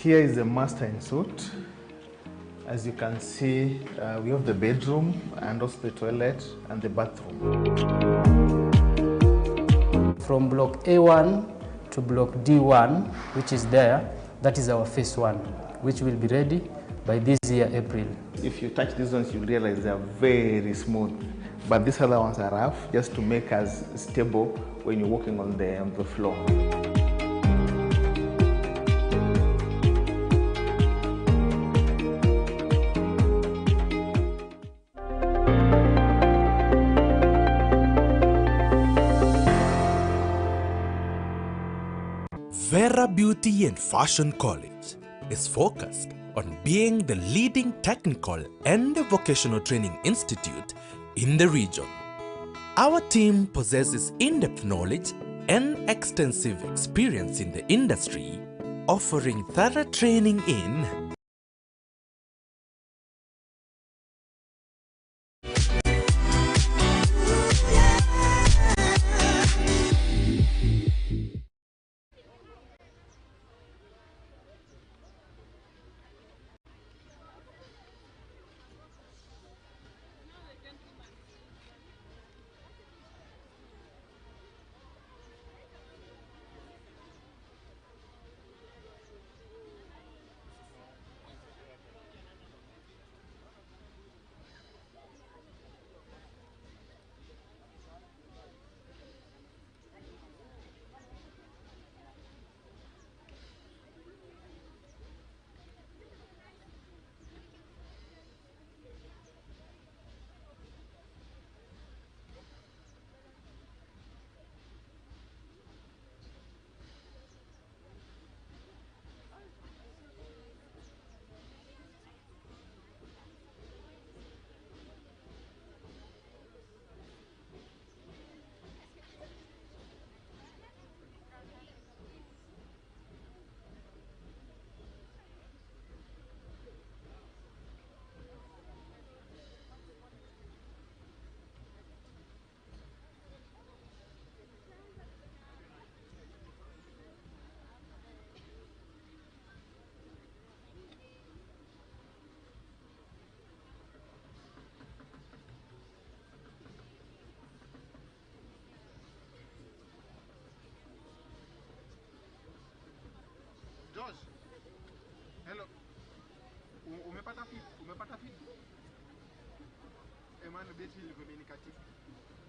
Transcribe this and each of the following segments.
Here is the master en suite. As you can see, we have the bedroom and also the toilet and the bathroom. From block A1 to block D1, which is there, that is our phase 1, which will be ready by this year, April. If you touch these ones, you'll realize they are very smooth. But these other ones are rough, just to make us stable when you're walking on the floor. Vera Beauty and Fashion College is focused on being the leading technical and vocational training institute in the region. Our team possesses in-depth knowledge and extensive experience in the industry, offering thorough training in Hello. Umepata feed? Umepata feed? Eh man, betri ilikuwa imenikatika.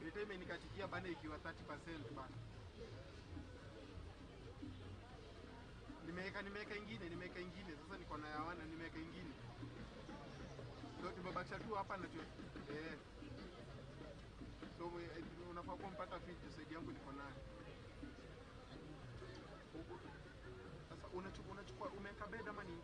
Betri imenikatikia bana ikiwa 30% bana. Nimeweka ingine. Sasa niko na yawana, nimeweka ingine. So tumebakisha tu hapa na eh. So unafaa kumpata feed, side yangu niko nayo. Sasa unachukua umeweka bed ama ni